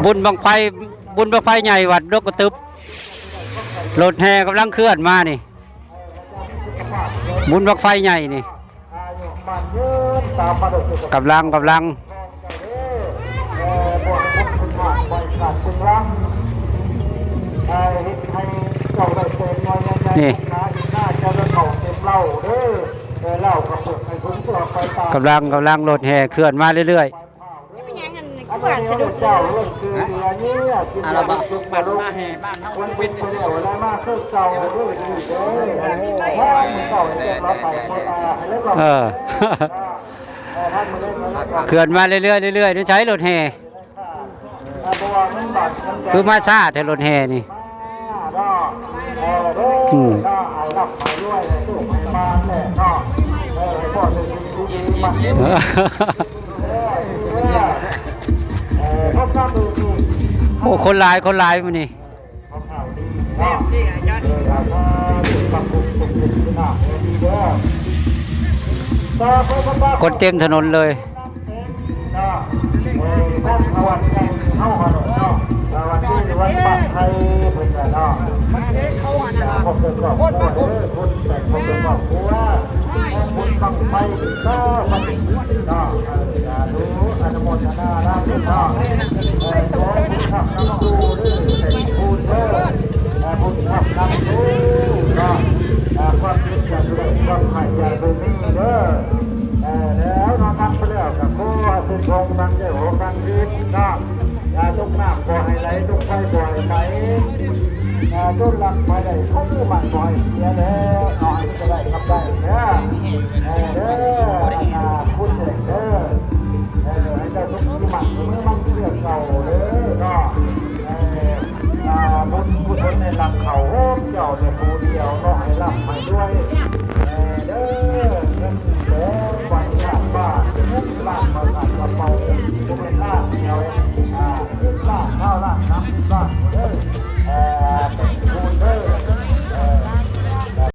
ບຸນບັ້ງໄຟ ບຸນບັ້ງໄຟໃຫຍ່ວັດດົກກະຕຶບ ລົດແຫ່ກຳລັງເຄື່ອນມານີ້ ບຸນບັ້ງໄຟໃຫຍ່ນີ້ ກຳລັງ ກຳລັງ ນີ້ ກຳລັງ ກຳລັງ ລົດແຫ່ເຄື່ອນມາເລື້ອຍໆ. ເອີ ເຄື່ອນມາເລື້ອຍໆ ເລື້ອຍໆ ໃສລົດແຫ່? ຄືມາຊ້າແທ້ລົດແຫ່ນີ້. ອືມ ໂອ້ ຄົນຫຼາຍ ຄົນຫຼາຍມື້ນີ້ ຄົນເຕັມຖະໜົນເລີຍ. ເນາະ ເອີ ຂອງລາງວັນໃຫຍ່ເຮົາຫັ້ນເນາະ ລາງວັນນີ້ວັນບາດໄທເພິ່ນກໍເນາະ ຄອບຄົວເດີ ບຸນແຕ່ງຄອບຄົວ ບຸນບັ້ງໄຟເດີ ເນາະ ສາທຸອະນຸໂມທະນານຳເນາະ ເອີ ຂໍບຸນຮັບນຳສູ່ເດີ ແຕ່ງບຸນເດີ ບຸນຮັບນຳສູ່ເນາະ ຄວາມເຈັບຢ່າໄດ້ ຄວາມໄຂ້ຢ່າໄດ້ມີເດີ. ເອີ ແລ້ວເນາະ ທັກໄປແລ້ວກໍຂໍໃຫ້ເປັນຂອງທັງເຈົ້າຂອງທັງທີມເນາະ ເອີ ຕົກນ້ຳບໍ່ໃຫ້ໄຫຼ ຕົກໄຟບໍ່ໃຫ້ໄໝ ເອີ ຕົກລັກໄປໄດ້ ເຂົາມີໝັ້ນບໍ່ໃຫ້ເສຍແລ້ວເນາະ ໃຫ້ໄດ້ກັບໄດ້ເດີ ເອີ ເດີ ອາ ຄຸນເດີ ເອີ ໃຫ້ເຈົ້າສົມຄວາມໝັ້ນ ສົມຄວາມເຊື່ອເຈົ້າເດີເນາະ ເອີ ອາ ບຸນກຸສົນໃນຫຼັງເຂົາໂຮມເຈົ້າແຕ່ຜູ້ດຽວເນາະ ໃຫ້ລ່ຳໃຫ້ລວຍ ເອີ ເດີ ເງິນແສນໄປລ້ານບາດ ເງິນລ້ານມາຂາດກະເປົາ ບໍ່ແມ່ນລ້ານດຽວ ອາ ສິບລ້ານ ຊາວລ້ານ ສາມສິບລ້ານເດີ